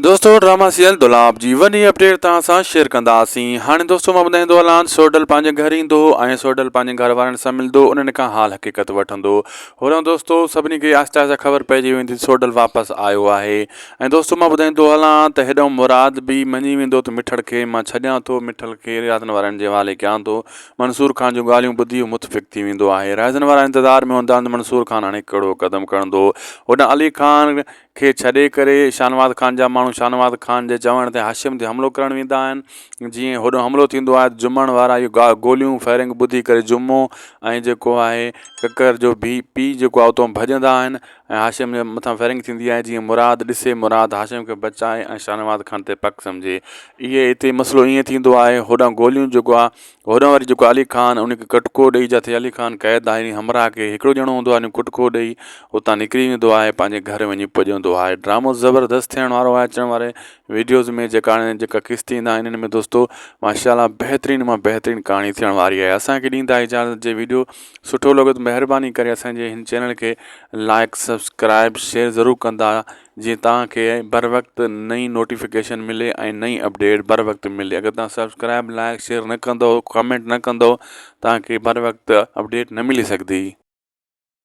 دوستو drama serial دولاب جي وڏي اپڊيٽ توهان سان شيئر ڪنداسين هاڻي دوستو مان ٻڌائيندو هلان سوڍل پنهنجي گهر ايندو ۽ سوڍل پنهنجي گهر وارن سان ملندو انهن کان حال حقيقت وٺندو هوران دوستو سڀني کي آهستي آهستي خبر پئجي ويندي سوڍل واپس آيو آهي ۽ دوستو مان ٻڌائيندو هلان ته هيڏانهن مراد به مڃي ويندو ته مٺڙ کي مان ڇڏيان ٿو مٺل کي رياضن وارن جي حوالي ڪيان ٿو منصور خان جون ڳالهيون ٻڌي هو متفق ٿي ويندو آهي رائزن وارا انتظار ۾ هوندا آهن ته منصور خان هاڻي ڪهڙو قدم کڻندو هوڏانهن علي خان کي ڇڏي ڪري شاهنواز خان جا ماڻهو شاهنواز خان جي چوڻ تي هاشم تي حملو ڪرڻ ويندا آهن جيئن هوڏو حملو ٿيندو آهي ته جمن وارا اهو گوليون فائرنگ ٻڌي ڪري جمعو ۽ جيڪو آهي ڪڪر جو بي پيء جيڪو آهي اتو ڀڄندا آهن ۽ هاشم جي مٿان فائرنگ ٿيندي آهي جيئن مراد ڏسي مراد هاشم کي بچائي ۽ شاهنواز خان تي پڪ سمجهي اهي هتي مسئلو ائين ٿيندو آهي هوڏانهن گوليون جيڪو آهي هوڏانهن وري جيڪو علي خان ان کي ڪٽڪو ڏئي جتي علي خان قيد آهي همراهه کي هڪڙو ڄڻو هوندو آهي ڪٽڪو ڏئي اتان نڪري ويندو آهي پنهنجي گهر وڃي پڄندو آهي ڊرامو زبردست ٿيڻ وارو آهي اچڻ واري ويڊيوز ۾ جيڪا هاڻي جيڪا قسط ايندا آهن انهن ۾ دوستو ماشاء الله بهترين مان بهترين ڪهاڻي ٿيڻ واري آهي اسانکي ڏيندا اجازت جي ويڊيو سٺو لڳو ته مهرباني ڪري اسانجي هن چينل کي لائڪ سبسڪرائب شيئر ضرور ڪندا جيئن توهان کي بروقت نئين نوٽيفڪيشن ملي ۽ نئين اپڊيٽ بروقت ملي اگر توهان سبسڪرائب لائڪ شيئر نه ڪندو ڪمينٽ نه ڪندو توهان کي بروقت اپڊيٽ نه ملي سگهندي.